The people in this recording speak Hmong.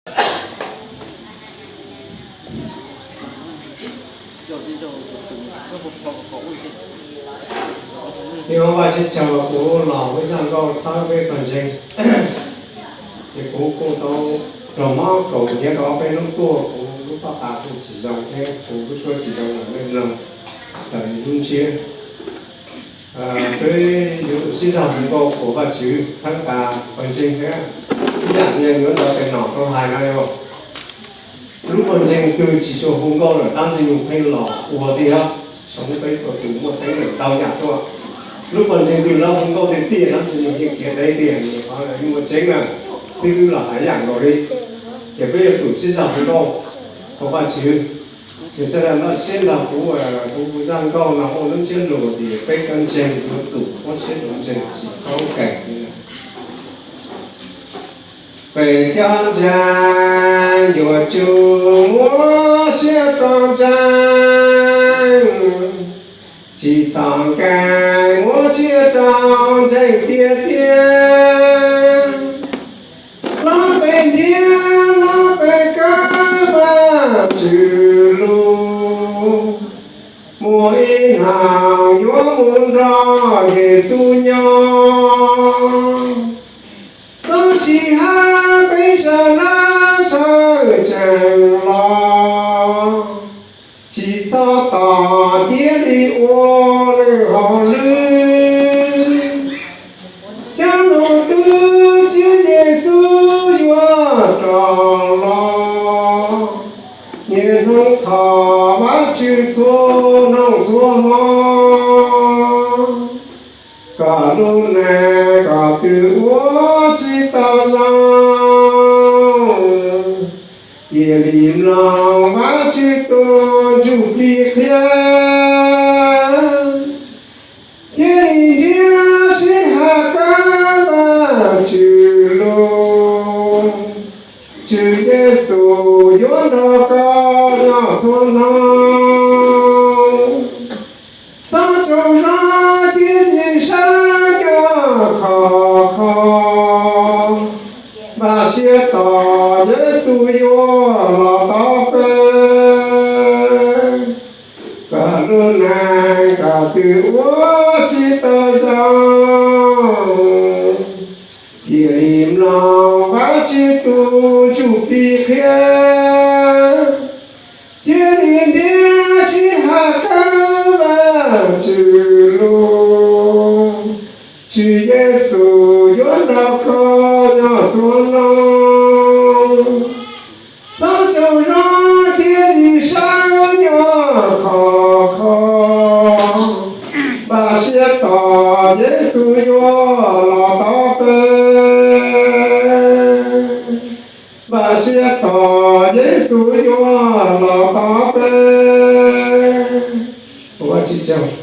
Thov Vajtswv tsaug, kuv los kuv zaj nkauj txhawb peb pawg ntseeg. Ces kuv kuj tau raug mob kaum hnub rau ob peb hnub tuaj, kuv lub pob tw kuj tsis zoo thiab kuv lub suab tsis zoo los nej mloog raws li lub ntsiab. Peb yuav tsum sib zog hu nkauj qhuas Vajtswv txhawb nqa pawg ntseeg thiab. Ib yam li yuav ntawd pem nom rau hais no yog lub pawg ntseeg twg tsis tshua hu nkauj lawm, dab ntxwg nyoog pheej los ua tiag. Xyov peb txhua tus muaj teeb meem ntau yam tuaj. Lub pawg ntseeg twg los hu nkauj tiag tiag, dab ntxwg nyoog yeej khiav deb tiag, qhov no yeej muaj tseeb na. Xib hwb los hais ib yam nkaus li. Ces peb yuav tsum sib zog hu nkauj qhuas Vajtswv. Ces sawv daws npaj siab nrog kuv, kuv zaj nkauj no muaj lub ntsiab lus tias peb cov ntseeg yuav tsum muab siab rau ntseeg, tsis txhob keem li. Peb cov ntseeg yuav tsum muab siab rau ntseeg, tsis txhob keem, muab siab rau ntseeg tiag tiag. Los peb ntiab, los peb kawm Vajtswv lus, muaj ib hnub yuav mus nrog Yexus nyob. Txoj kev hais peb sawv daws sawv tsees los, tsis txhob tos, cia li ua lwm hom lwm. Cov hnub twg Tswv Yexus yuav rov los, niaj hnub thov Vajtswv txhua hnub txhua hmo, kom lub neej kom twb ua tsis tau zoo, cia li mloog Vajtswv tus Ntsuj Plig qhia, cia li ntiab sij hawm kawm Vajtswv lus. Tswv Yexus yuav nrog koj nyob txhua hnub. Txhob tsaug zog, cia li sawv nyob khov kho, npaj siab tos Yexus yuav los tos peb, kom lub neej kom twb ua tsis tau zoo, cia li mloog Vajtswv tus Ntsuj Plig qhia, cia li ntiab sij hawm kawm Vajtswv lus. Tswv Yexus yuav nrog koj nyob txhua hnub. Txhob tsaug zog, cia li sawv nyob khov kho, npaj siab tos Yexus yuav los tos peb, npaj siab tos Yexus yuav los tos peb, ua tsis tsaug.